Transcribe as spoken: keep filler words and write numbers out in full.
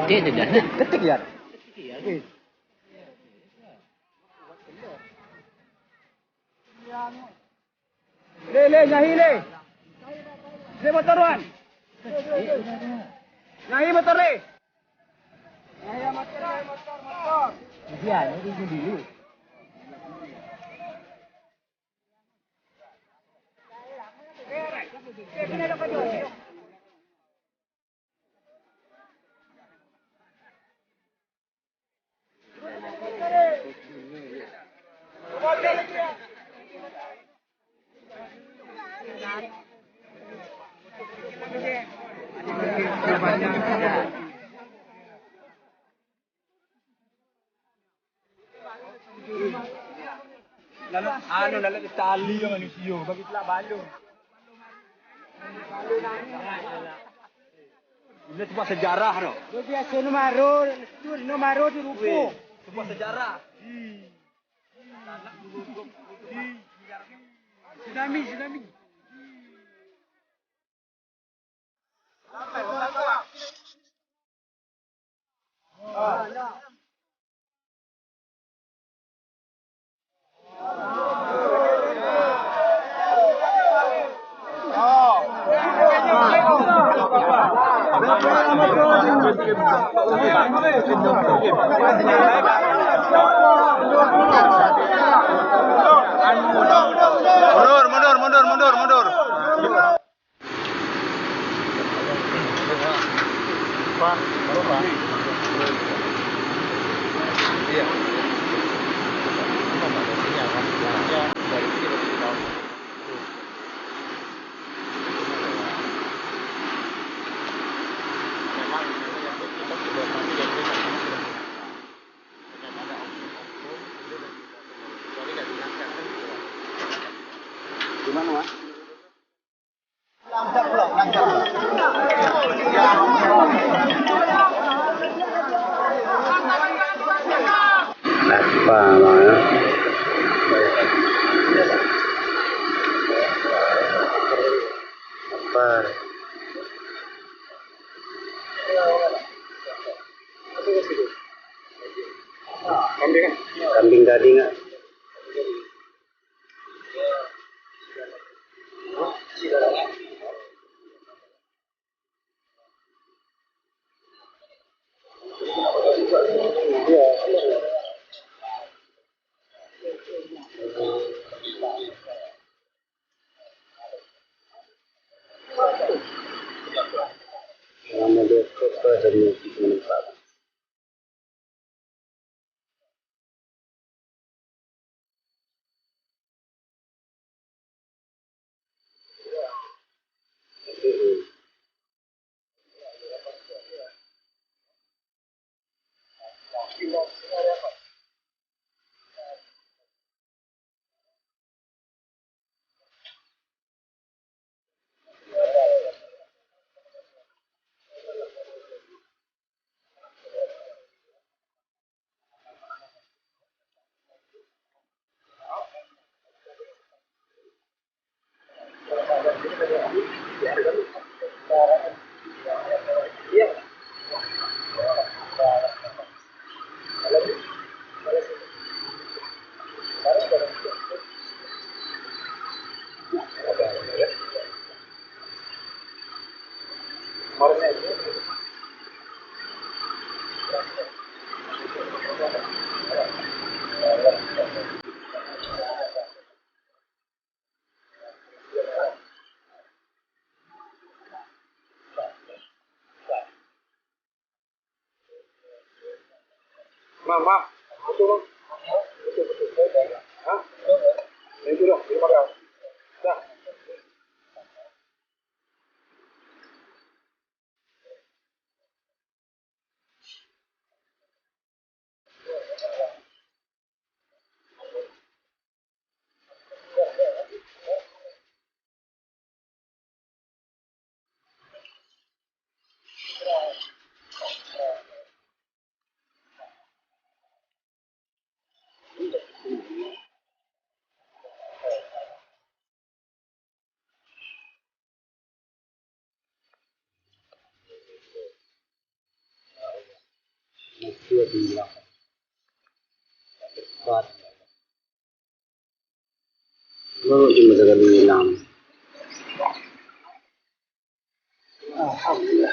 Ketik ya. Lé, lé, nyan hi lé. Lé motor wan. Nyan hi motor lé. Nyan hi motor, motor, motor. Lalu, anu, lalu tali manusia bagi telak balon. Ini cuma sejarah tu. Dia biasa numaro, tu numaro di ruko. Cuma sejarah. Tsunami, tsunami. Mundur, mundur, mundur, mundur, mundur. Di mana, Wan? Apa namanya? Apa? Kambing gading, ah. Mam, mam. Betul, mam. Betul, betul. Hah? Itu dah, terima kasih. Dah. Baru cuma sekali enam. Alhamdulillah.